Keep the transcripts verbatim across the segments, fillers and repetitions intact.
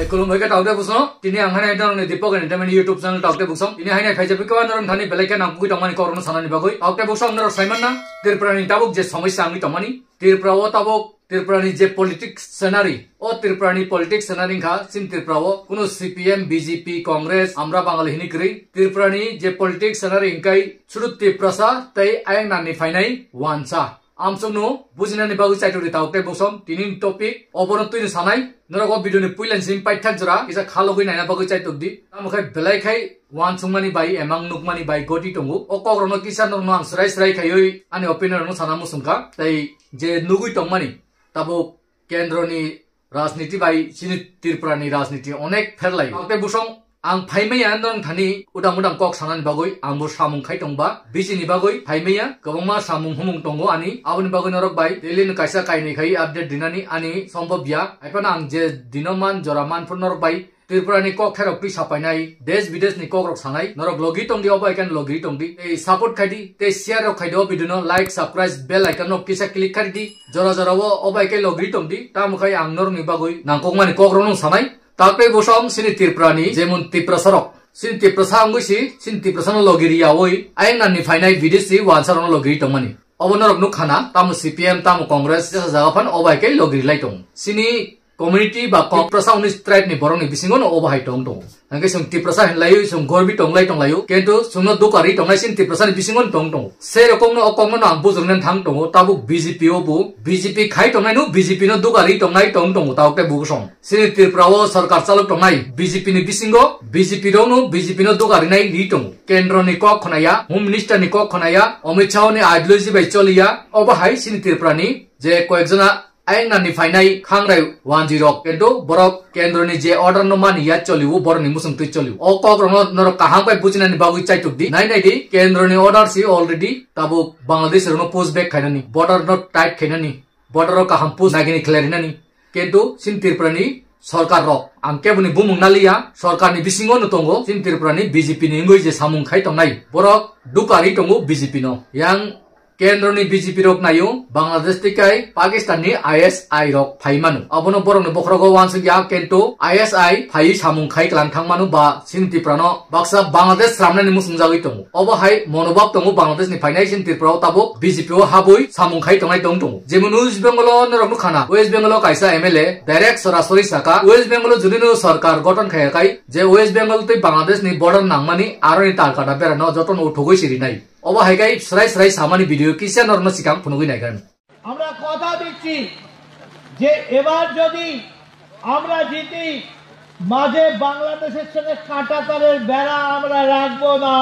Khulumbai khe Taukte Buksong, tini ang haino norokni Deepak Entertainment YouTube channel Taukte Buksong. Tini haino phaijak khe norok thani belai khe nangkukwi tongmani kokrokno sanani bagwi. Taukte Buksong norok saimanna, Tripura ni tabuk je somosya wngwi tongmani. Tripura o tabuk Tripura ni je politics scenario, o Tripura ni politics scenario wngkha, chini Tripura o kuno C P M, B J P, Congress, Amra Bangali hini kwrwi. Tripura ni je politics scenario hwnkhe sudu Tiprasa tei ayang nani phainai wansa. Amsukno bujinani bagwi chaitok di Taukte Buksong, tini ni topic obono twino sanai. Norok o video ni puila ni simi paithak jora kisa khalogwi naina bagwi chaitok di. Tamo khe belai khai wansukmani bai, emang nukmani bai goti tongo. O kokrokno kisa norokno ang srai srai khaiwi ani opinion rokno sana muchungkha. Tei je nugwi tongmani, tabuk kendroni rajniti bai chini Tripura ni rajniti onek pherlai. Taukte Buksong, ang phaimaya norok thani udang udang kok sanani bagwi, angbo samung khai tongba. Bisi ni bagwi phaimaya kwbangma samung humung tongo ani. Aboni bagwi norok bai daily no kaisa kainwi khai update dinani ani sombhob ya. Haiphano ang je dino man jora man phuru norok bai Tripura ni kok therok twi sapainai, desh bidesh ni kok rok sanai, norok logi tongdi, obo hai khe logi tongdi. Tei support khaidi, tei share rok khaidi, o video no like, subscribe, bell icon no kisa click khaidi, jora jora o obo hai khe logi tongdi. Tamo khai ang norok ni bagwi nangkukmani kok rok no sanai. Taukte Buksong, chini Tripura ni jemon Tiprasa rok, chini Tiprasa wngwi si, chini Tiprasa no logi riyawi, ayang nani phainai bidesi wansa rok no logi tongmani. Obo norok nukha na, tamo C P M, tamo Congress, jesa jaga phano obo hai khe logi rilai tongo. Chini community ba Tiprasa hwnwi tribe ni borok ni bisingo no obo hai tong tongo. Hwnkhe chwng Tiprasa hinlaiwi chwng gorbi tonglai tonglaio, kintu chwngno dukari tongnai chini Tiprasa ni bisingo no tong tongo. Sei rokomno o kokno no ang bujuknani thang tongo, tabuk B J P o bo B J P khai tongnai no B J P no dukari tongnai tong tongo, Taukte Buksong. Chini Tripura o sorkar chalok tongnai B J P ni bisingo B J P rok no B J P no dukari nai ri tongo. Kendro ni kok khwnaya, Home Minister ni kok khwnaya, Amit Shah ni ideology bai choliya, obo hai chini Tripura ni je koyekjona ayang nani phainai khangrai wanjwi rok, kintu borok kendroni je order no mani ya choliwo, borokni muchungtwi choliwo. O kok rokno norok kaham bai bujinani bagwi chaitok di. Nai nai di, kendroni order si already tabuk Bangladesh rokno push back khainani, border no tight khainani, border o kaham push nagini khlai rinani. Kintu chini Tripura ni sorkar rok, ang keboni bumung naliya, sorkar ni bisingo no tongo, chini Tripura ni B J P ni wngwi je samung khai tongnai, borok dukari tongo B J P no. Yang kendroni B J P rok naio, Bangladesh tei kai Pakistan ni I S I rok phai mano. Abono borokni bokhorogo wansuk ya, kintu I S I phaiwi samung khai klang thang mano ba chini Tripura no baksa Bangladesh sramnani muchungjagwi tongo. Obo hai monobhab tongo Bangladesh ni phainai chini Tripura o tabuk B J P o habwi samung khai tongnai tong tongo. Jemon West Bengal o norok nukha na, West Bengal o kaisa M L A direct sorasori saka, West Bengal o jodi no sorkar gothon khaiya khai je West Bengal tei Bangladesh ni border nangmani aroni tal kata bera no jotono uthogwi sirinai. Obo hai khe srai srai samani video kisa norokno swkang phunugwi naikan. আমরা কথা দিচ্ছি যে এবার যদি আমরা জিতি, মাঝে বাংলাদেশের সঙ্গে কাঁটাতারের বেড়া আমরা রাখবো না।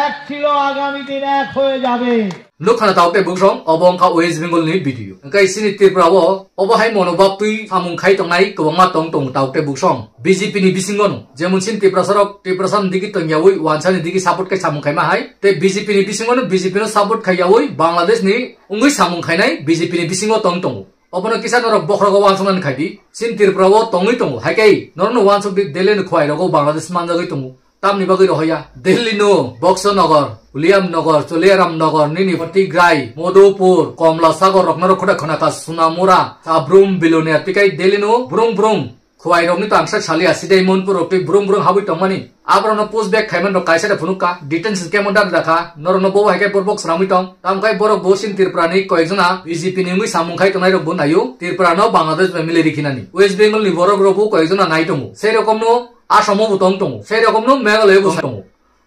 এক ছিল, আগামী দিন এক হয়ে যাবে। Nukha na Taukte Buksong, obo wngkha West Bengal ni video. Hwnkhe chini Tripura o obo hai monobhab twi samung khai tongnai kwbangma tong tongo Taukte Buksong. B J P ni bisingo no, jemon chini Tiprasa rok Tiprasa ni digi tongyawi, wansa ni digi support khai samung khaima hai, tei B J P ni bisingo no B J P no support khaiyawi Bangladesh ni wngwi samung khainai B J P ni bisingo tong tongo. Obono kisa norok bokhorogo wansuknani khai di, chini Tripura o tongwi tongo, hai khe norokno wansuk di, Delhi ni khwai rogo Bangladesh manjagwi tongo. Tamni bagwi rohoya, Delhi no, Boxo Nagar, Uliam Nagar, Choliaram Nagar, nini Tigrai, Madhupur, Komla Sagar rok norok khoda khonaka, Sunamura, Sabrum, Bilonia, tei kai Delhi no, brung brung. Khwai rokni tangsa saliya, sidai Monpur rok tei brung brung habwi tongmani. Aborokno push back khaimani rok kaisa da phunukha, detention camp o dakha, norokno bobo hai khe borbok sramwi tong. Tamkhai borok bo chini Tripura ni koyekjona B J P ni wngwi samung khai tongnai rok bo naio, Tripura no Bangladesh bai miliri khinani. West Bengal ni borok rok bo koyekjona nai tongo. Sei rokomno Assam o bo tong tongo, sei rokomno Meghalaya bo tongo.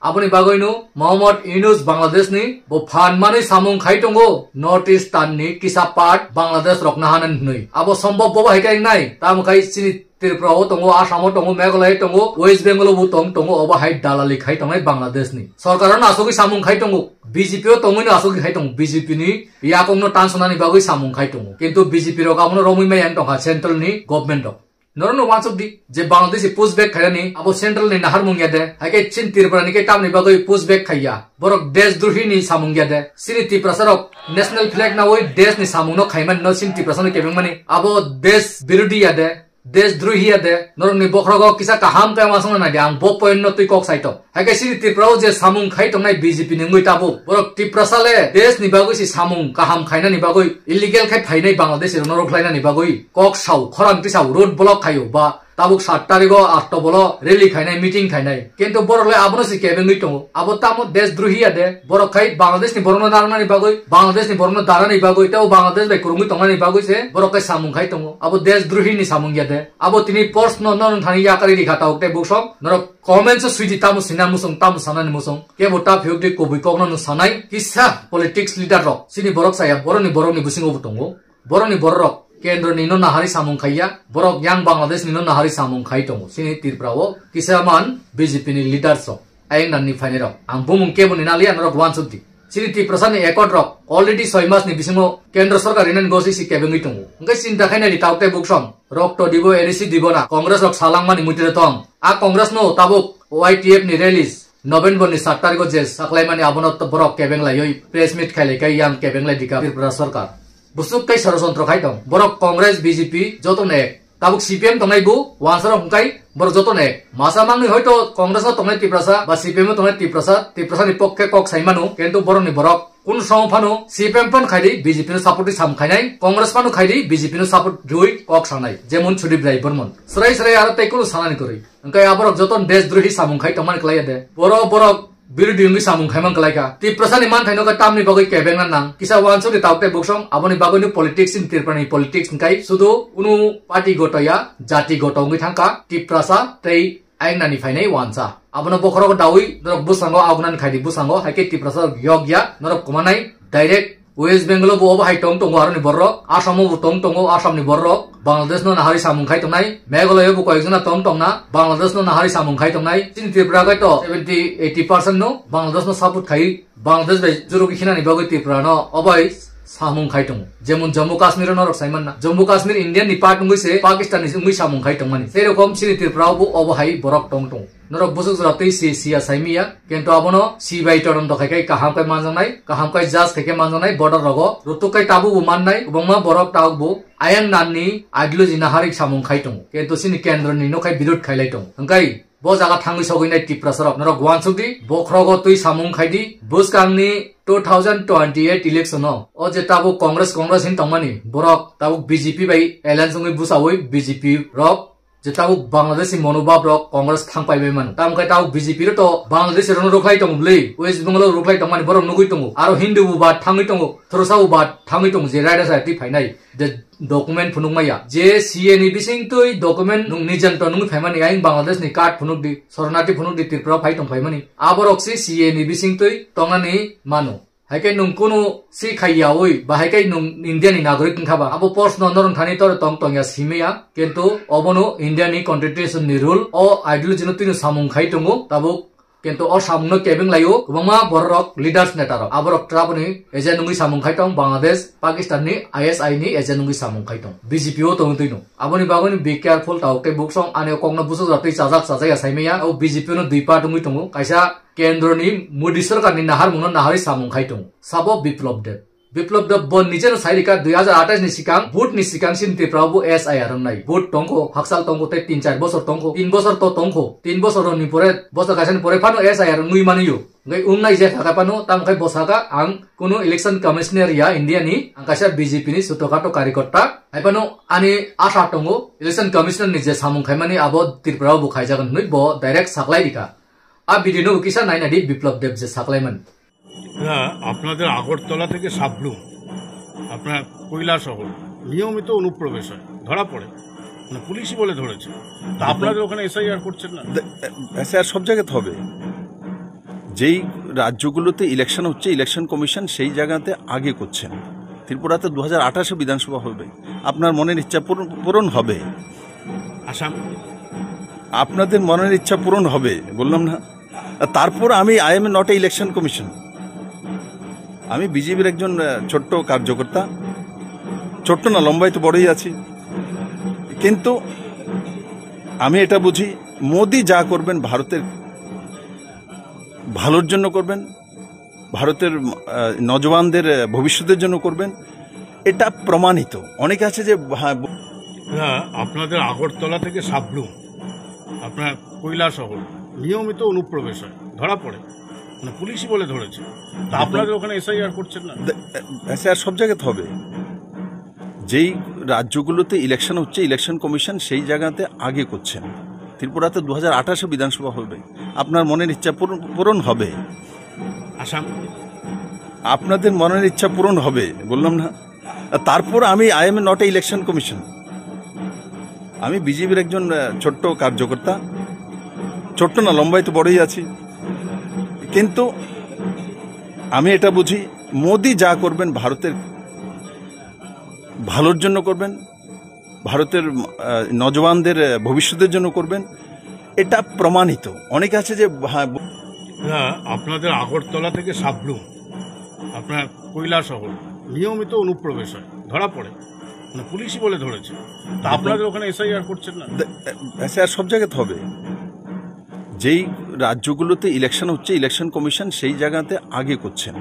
Aboni bagwino Mohammad Yunus Bangladesh ni bo phan manwi samung khai tongo, North Eastern ni kisa part Bangladesh rok nahanani hwnwi. Abo sombhob bobo hai khe wngnai, tamo khai chini Tripura o tongo, Assam o tongo, Meghalaya tongo, West Bengal o bo tong tongo, obo hai dalali khai tongnai Bangladesh ni. Sorkar o no asogwi samung khai tongo, B J P o tongwi no asogwi khai tongo, B J P ni yakung no tansonani bagwi samung khai tongo. Kintu B J P rok abono romwi maya wng tongkha central ni government rok. Norokno wansuk di je Bangladesh push back khainani abo central ni naharmung ya de, hai khe chini Tripura ni khe tamni bagwi push back khaiya. Borok deshdrohi ni samung ya de. Chini Tiprasa rok national flag nawi desh ni samung no khaimani no chini Tiprasa no kebengmani. Abo desh birodhi ya de, deshdrohi ya de. Norokni bokhorogo kisa kaham khe wansukna nai di, ang bo point no twi kok sai tong. Hai khe chini Tripura o je samung khai tongnai B J P ni wngwi tabuk, borok Tiprasa le desh ni bagwi se samung kaham khainani bagwi illegal khai phainai Bangladesh rokno rwkhlainani bagwi kok sao, khorang tisao, road block khaio ba Tabuk sat tarigo October o rally khainai, meeting khainai. Kintu borok le abono se kebengwi tongo. Abo tamo desdrohi ya de. Borok khai Bangladesh ni borokno narwknani bagwi, Bangladesh ni borokno darani bagwi, tei o Bangladesh bai kwrwngwi tongnani bagwi se borok khai samung khai tongo. Abo desdrohi ni samung ya de. Abo tini post no, no, no thani yakarwi rikha tabuk tei buksong. Norok comments o swidi tamo sina musong, tamo sanani musong. Kebo ta phiyok de kubui kokno no sanai. Kisa politics leader rok. Chini borok saya, boroni borokni bisingo bo tongo. Borokni bororok kendroni no nahari samung khaiya, borok yang Bangladesh ni no nahari samung khai tongo. Chini Tripura o kisa man B J P ni leaders rok, ayang dan ni phainai rok. Ang bumung kebo ni naliya norok wansuk di. Chini Tiprasa ni accord rok already soi mas ni bisingo Kendra Sarkar rinani gosi si kebengwi tongo. Hwnkhe chinta khainai di tabuk tei buksong. Rok to dibo, N E C dibo na. Congress rok salangmani muitre tong. A Congress no tabuk Y T F ni release. November ni sat tarikh o je saklaimani abono to borok kebeng laiwi press meet khailai kai yang kebeng lai dika Tripura Sarkar. Busuk kai sorosontro khai tong. Borok Congress, B J P joto no ek. Tabuk C P M tongnai bu, wansarok hwnkhe borok joto no ek. Masa mangni hoito Congress o tongnai Tiprasa ba C P M o tongnai Tiprasa, Tiprasa ni pokke kok sai mano, kintu borok ni borok kun song phano C P M phano khai di B J P no support di sam khainai, Congress phano khai di B J P no support diwi kok sanai. Jemon Sudip Rai Burman. Srai srai aro tei kunu sanani kwrwi. Hwnkhe aborok joto desdrohi samung khai tongmani kwlaiya de. Borok, borok birodhi wngwi samung khaimang kwlaikha. Tiprasani manthaino khe tamni bagwi kebengna nang. Kisa wansukni tabuk tei buksong aboni bagwino politics in Tripurani politics hwnkhe sudu kunu party gotoya, jati goto wngwi thangkha. Tiprasa tei aingnani phainai wansa. Abono bokhorogo dawi norok bwskango agunani khaidi bwskango, haikhe Tiprasa yokya norok kumanai direct West Bengal o bo obo hai tong tongo aroni borok, Assam o bo tong tongo, Assam ni borok, Bangladesh no nahari samung khai tongnai, Meghalaya o bo koyek jona tong tongna, Bangladesh no nahari samung khai tongnai, chini Tripura khai to seventy eighty percent no Bangladesh no support khai, Bangladesh bai juru khe khinani bagwi Tripura no obo hai samung khai tongo. Jemon Jammu Kashmir o norok sai manna, Jammu Kashmir India ni part wngwi se Pakistan ni wngwi samung khai tongmani. Sei rokom chini Tripura o bo obo hai borok tong tongo. Norok bwswk jora twi si siya saimiya, kintu abono C B I todonto khai khai kaham khai manjaknai, kaham khai judge khai khai manjaknai border rogo. Rutuk khai tabuk bo mannai, kwbangma borok tabuk bo ayang nanni ideology naharik samung khai tongo. Kintu chini kendro ni no khai birud khailai tongo. Hwnkhe bo jaga thangwi sogwi nai Tiprasa rok. Norok wansuk di, bokhorogo twi samung khai di, bwskang ni two thousand twenty-eight election o. O je tabuk Congress, Congress hin tongmani, borok tabuk B J P bai alliance wngwi bwsawi B J P rok je tabuk Bangladesh ni monobhab rok Congress thang pai bai mano. Tamo khe tabuk B J P ro to Bangladesh rok no rwkhlai tongo bwlwi, West Bengal o rwkhlai tongmani borok nugwi tongo. Aro Hindu bo bad thangwi tongo, Throsa bo bad thangwi tongo je raida sa twi phainai. Je document phunuk maya. Je C A ni bising twi document nung nijan to nungwi phaimani, ayang Bangladesh ni card phunuk di, Soronarthi phunuk di, Tripura phai tong phaimani. Aborok se C A ni bising twi tongnani mano. Hai khe nwng kunu si khai yaui, ba hai khe nwng India ni nagorik wngkha ba, abo post no norok thani toro tong tong ya simi ya, kintu obono India ni constitution ni rule, o ideology no twino samung khai tongo tabuk, kintu o samung no kebeng lai o kwbangma borok rok, leaders, neta rok, aborok traboni agent wngwi samung khai tong Bangladesh, Pakistan ni I S I ni agent wngwi samung khai tong, B J P o tongwi twino. Aboni bagwi no be careful tabuk tei buksong ani o kok no bwswk jora twi chajak chajak ya saimaya, o B J P no dui part wngwi tongo, kaisa Kendroni Modi Sarkarni naharmungno naharwi samung khai tongo, sabo Biplab Deb. Biplab Deb bo nijeno sai rikha, dui hajar atais ni sikang, vote ni sikang sin Tripura o bo S I R wngnai. Vote tongkho, hakchal tongkho, tei tin char bosor tongkho, tin bosor to tongkho, tin bosor ni pore, bosor kaisani pore phano S I R wngwi manwi o. Hwnkhe wngnai je kha phano, tamo khai bo sakha, ang kuno election commissioner ya India ni, ang kaisa B J P ni chotokhato karyakarta. Hai phano ani asha tongo, election commissioner ni je samung khaimani abo Tripura o bo khaijagan hwnwi bo direct saklai rikha. A video no kisa naina di Biplab Deb je saklaimani. না, আপনাদের আগরতলা থেকে সাবরুম, আপনার কৈলাসহর নিয়মিত অনুপ্রবেশ হয়, ধরা পড়ে, মানে পুলিশই বলে ধরেছে। তা আপনাদের ওখানে এসআইআর করছেন না? দে-, এসআইআর সব জায়গাতে হবে। যেই রাজ্যগুলোতে ইলেকশন হচ্ছে, ইলেকশন কমিশন সেই জায়গাতে আগে করছেন। ত্রিপুরাতে দু হাজার আঠাশে বিধানসভা হবে, আপনার মনের ইচ্ছা পূরণ, পূরণ হবে। আসাম? আপনাদের মনের ইচ্ছা পূরণ হবে, বললাম না? আর তারপর আমি, I am not a election commission, আমি বিজেপির একজন, আহ, ছোট্ট কার্যকর্তা, ছোট্ট না, লম্বায় তো বড়ই আছি, কিন্তু আমি এটা বুঝি, মোদি যা করবেন ভারতের ভালোর জন্য করবেন, ভারতের, আহ, নজওয়ানদের, আহ, ভবিষ্যতের জন্য করবেন, এটা প্রমাণিত। অনেকে আছে যে, হ্যাঁ, ব- না, আপনাদের আগরতলা থেকে সাবরুম, আপনার কৈলাসহর নিয়মিত অনুপ্রবেশ হয়, ধরা পড়ে, মানে পুলিশই বলে ধরেছে। তা আপনাদের ওখানে এসআইআর করছেন না? দে-, এসআইআর সব জায়গাতে হবে। যেই রাজ্যগুলোতে ইলেকশন হচ্ছে, ইলেকশন কমিশন সেই জায়গাতে আগে করছেন। ত্রিপুরাতে দু হাজার আঠাশে বিধানসভা হবে, আপনার মনের ইচ্ছা পূরণ, পূরণ হবে। আসাম? আপনাদের মনের ইচ্ছা পূরণ হবে, বললাম না? আর তারপর আমি, I am not a election commission, আমি বিজেপির একজন আহ, ছোট্ট কার্যকর্তা, ছোট্ট না, লম্বায় তো বড়ই আছি, কিন্তু আমি এটা বুঝি, মোদি যা করবেন ভারতের ভালোর জন্য করবেন, ভারতের আহ, নজওয়ানদের আহ, ভবিষ্যতের জন্য করবেন, এটা প্রমাণিত। অনেকে আছে যে, হ্যাঁ, ব- না, আপনাদের আগরতলা থেকে সাবরুম, আপনার কৈলাসহর নিয়মিত অনুপ্রবেশ হয়, ধরা পড়ে, মানে পুলিশই বলে ধরেছে। তা আপনাদের ওখানে এসআইআর করছেন না? দে-, এসআইআর সব জায়গাতে হবে। যেই রাজ্যগুলোতে ইলেকশন হচ্ছে, ইলেকশন কমিশন সেই জায়গাতে আগে করছেন।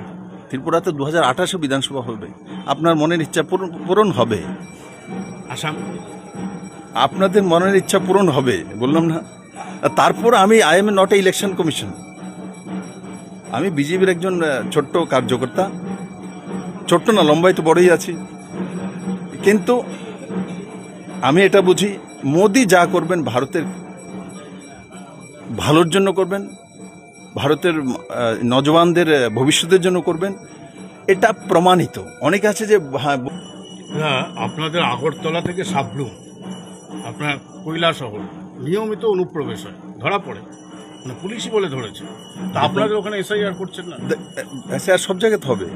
ত্রিপুরাতে দু হাজার আঠাশে বিধানসভা হবে, আপনার মনের ইচ্ছা পূরণ, পূরণ হবে। আসাম? আপনাদের মনের ইচ্ছা পূরণ হবে, বললাম না? আর তারপর আমি, I am not a election commission, আমি বিজেপির একজন আহ, ছোট্ট কার্যকর্তা, ছোট্ট না, লম্বায় তো বড়ই আছি, কিন্তু আমি এটা বুঝি, মোদি যা করবেন ভারতের ভালোর জন্য করবেন, ভারতের আহ, নজওয়ানদের আহ, ভবিষ্যতের জন্য করবেন, এটা প্রমাণিত। অনেকে আছে যে, হ্যাঁ, ব- না, আপনাদের আগরতলা থেকে সাবরুম, আপনার কৈলাসহর নিয়মিত অনুপ্রবেশ হয়, ধরা পড়ে, মানে পুলিশই বলে ধরেছে। তা আপনাদের ওখানে এসআইআর করছেন না? দে- এসআইআর সব জায়গাতে হবে।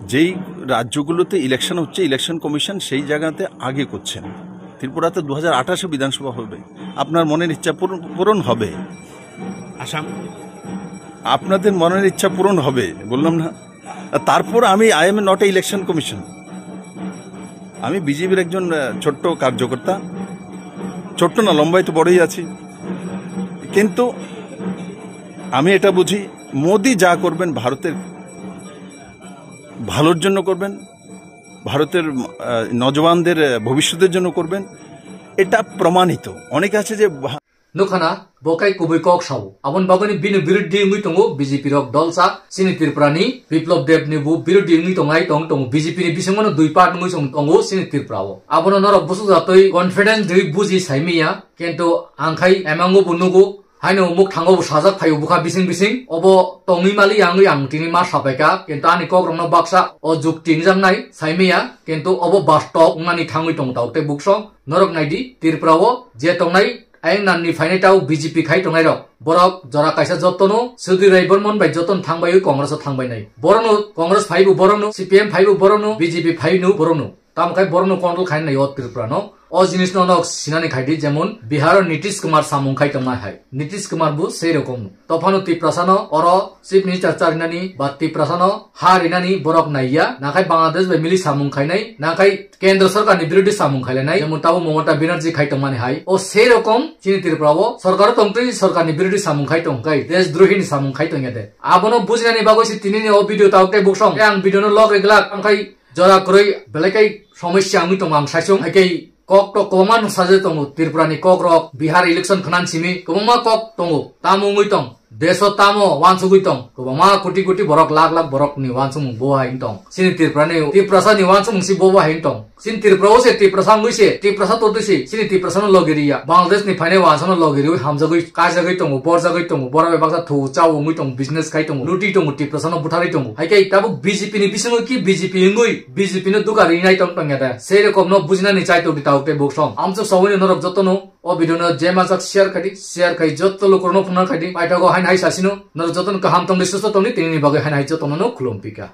যেই রাজ্যগুলোতে ইলেকশন হচ্ছে, ইলেকশন কমিশন সেই জায়গাতে আগে করছেন। ত্রিপুরাতে দু হাজার আঠাশে বিধানসভা হবে, আপনার মনের ইচ্ছা পূরণ, পূরণ হবে। আসাম? আপনাদের মনের ইচ্ছা পূরণ হবে, বললাম না? আর তারপর আমি, I am not a election commission, আমি বিজেপির একজন আহ, ছোট্ট কার্যকর্তা, ছোট্ট না, লম্বায় তো বড়ই আছি, কিন্তু আমি এটা বুঝি, মোদি যা করবেন ভারতের ভালোর জন্য করবেন, ভারতের আহ, নজওয়ানদের আহ, ভবিষ্যতের জন্য করবেন, এটা প্রমাণিত। অনেকে আছে যে, Nukhana, bo kai kubui kok sao. Aboni bagwini bini birodhi wngwi tongo B J P rok dolsa, chini Tripura ni Biplab Deb ni bo birodhi wngwi tongnai tong tongo. B J P ni bisingo no dui part wngwi song tongo chini Tripura o. Abono norok bwswk jatwi confidence dwi buji saimanya, kintu ang khai emango bo nugo, haino muk thango bo sajak phaio bwkha bising bising. Obo tongwi mali ang, ang tini ma sapaika, kintu ani kok rokno baksa o jukti wngjaknai saimanya, kintu obo bastop wngnani thangwi tongo tabuk tei buksong. Norok naidi, Tripura o je tongnai ayang nanni phainai tao B J P khai tongnai rok. Borok jora kaisa jotono Sudhir Rai Bormon bai jotono thangbai Congress o thangbai nai. Borokno Congress phaibo borokno, C P M phaibo borokno, B J P phaino borokno. Tamo khai borokno control khai nai o Tripura no. O jinis no nok sinani khai di, jemon Bihar o Nitish Kumar samung khai tongma hai. Nitish Kumar bo sei rokom no. Tophano Tiprasa no oro Chief Minister charinani ba Tiprasa no ha rinani borok naiya. Nakhai Bangladesh bai mili samung khainai. Nakhai Kendra Sarkar ni birodhi samung khailainai, jemon tabo Mamata Banerjee khai tongmani hai. O sei rokom chini Tripura o sarkar o tongtwi sarkar ni birodhi samung khai tong kai, deshdrohi ni samung khai tongya de. Abono bujinani bagwi se tini ni o video tabuk tei buksong. Tei ang video no log reglak, ang khai jora kwrwi belai kai somosya wngwi tongo ang saichung. Hai khe kok tok kwbangma nuksa je tongo, Tripura ni kok rok, Bihar election khwnan simi kwbangma kok tongo. Tamo wngwi tong? Deso tamo wansugwi tong? Kwbangma koti koti borok, lakh lakh borok ni wansukmung bo hai wng tong. Chini Tripura ni, Tiprasa ni wansukmung si bo bo hai wng tong. Chini Tripura o se Tiprasa wngwi se, Tiprasa totwi se, chini Tiprasa no logi riya. Bangladesh ni phainai wansa no logi riwi hamjagwi, kajagwi tongo, borjagwi tongo. Borok bai baksa thu chao wngwi tongo, business khai tongo, luti tongo, Tiprasa no butharwi tongo. Hai khe tabuk B J P ni bisingo ki B J P wngwi B J P no duka rinai tong tongya de. Sei rokom no bujinani chai tongdi tabuk tei buksong. Amchuk sawini norok jotono o video no je mansak share khai di, share khai joto lukurokno phunukna khai di. Paithago haino hai sasino, norok jotono kaham tongdi, susto tongdi, tinini bagwi haino hai jotono no khulum pika.